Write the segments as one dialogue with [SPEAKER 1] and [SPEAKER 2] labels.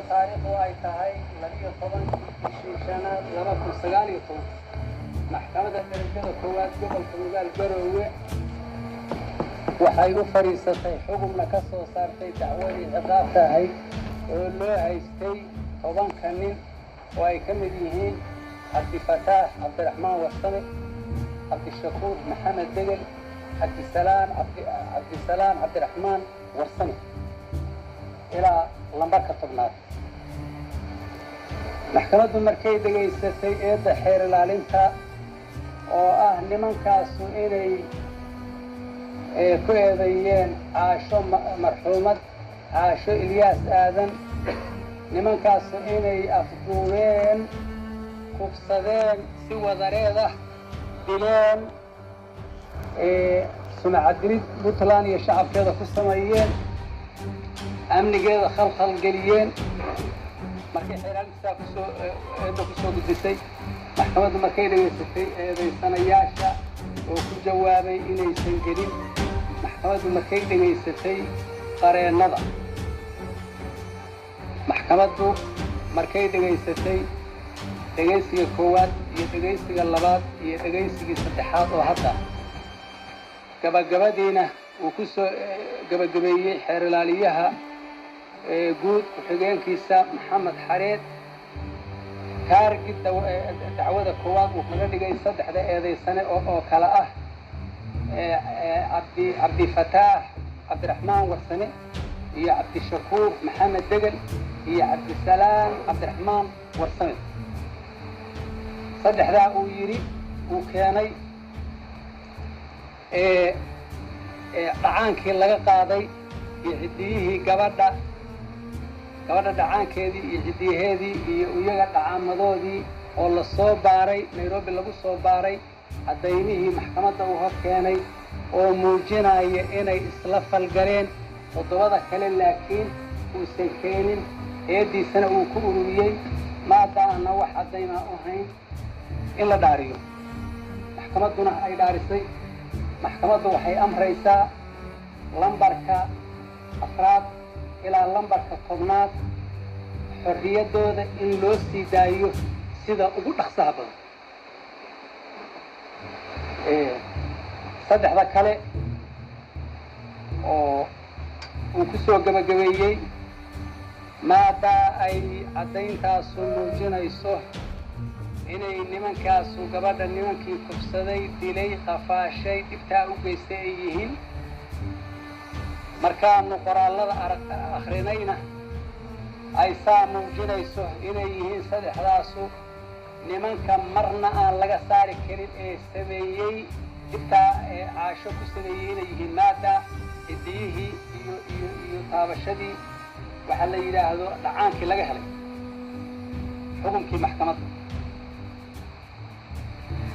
[SPEAKER 1] Taariikhdu ay tahay 12-kii bishii shanaad 2019, Maxkamadda Darajada Koowaad, Gobolka Nugaal, Garoowe, waxay u fadhiisatay, xugumna ka soo saartay dacwadii ciqaabta ahayd oo loo haystay 10-ka nin oo ay ka mid yihiin Cabdifataax Cabdiraxmaan Warsame, Cabdishakuur Maxamed Degel, Cabdisalaan Cabdisalaam Cabdiraxmaan Warsame ilaa lambarka 10aad. Maxkamaddu markay dhegaysatay eedda xeer ilaalinta oo ah nimankaasu inay ku eedeeyeen Caasho, marxuumad Caasho Ilyaas Aadan, nimankaasu inay afduubeen, kufsadeen, si wadareed ah dileen, sumcadilid Puntland iyo shacabkeeda ku sameeyeen, amnigeeda khalkhal geliyeen. Markay xeeraalintaa kusoo eedda kusoo gudbisay, maxkamaddu markay dhegaysatay eedaysanayaasha oo ku jawaabay inaysan gelin, maxkamaddu markay dhegaysatay qareennada, maxkamaddu markay dhegaysatay dhegaysiga koowaad iyo dhegaysiga labaad iyo dhegaysigii saddexaad oo hadda gabagabadiina uu ku soo gabagabeeyey xeer ilaaliyaha guud ku-xigeenkiisa Maxamed Xareed, taargid dacwada koowaad uu kaga dhigay saddexda eedaysane oo kale ah Cabdifataax Cabdiraxmaan Warsame iyo Cabdishakuur Maxamed Degel iyo Cabdisalaam Cabdiraxmaan Warsame, saddexdaa uu yidhi uu keenay dhacaankii laga qaaday iyo ciddiyihii gabadha, gabadha dhacaankeedii iyo ciddiyaheedii iyo iyaga dhacaamadoodii oo la soo baaray, Nairobi lagu soo baaray, caddaymihii maxkamadda uu hor keenay oo muujinaya inay isla falgaleen toddobada kale, laakiin uusan keenin, eeddiisana uu ku ururiyey, maadaana wax caddaymaa u hayn in la dhaariyo, maxkamadduna ay dhaarisay. Maxkamaddu waxay amraysaa lambarka afraad ilaa lambarka 10aad xorriyaddooda in loo sii daayo sida ugu dhaqsaha badan. Saddexda kale oo uu ku soo gebagabeeyey, maadaa ay caddayntaasu muujinayso inay nimankaasu gabadha nimankii kufsaday, dilay, qafaashay, dhibtaa u geystay ay yihiin, markaanu qoraallada arag akhrinayna ay saa muujinayso inay yihiin saddexdaasu nimanka marna aan laga saari karin ee sameeyey dhibtaa ee Caasho ku sameeyey inay yihiin, maada ciddiyihii iyo taabashadii waxaa la yidhaahdo dhacaankii laga helay. Xukunkii maxkamadda: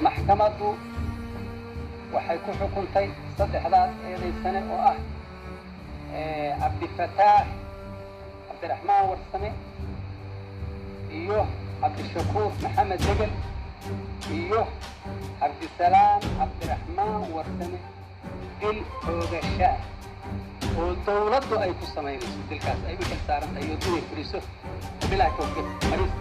[SPEAKER 1] maxkamaddu waxay ku xukuntay saddexdaas eedaysane oo ah Cabdifataax Cabdiraxmaan Warsame iyo Cabdishakuur Maxamed Degel iyo Cabdisalaam Cabdiraxmaan Warsame dil toogasho ah oo dawladdu ay ku samaynayso dilkaas ay u xil saaran tahay iyo inay fuliso. Wabilahi towfiiq. Fariis.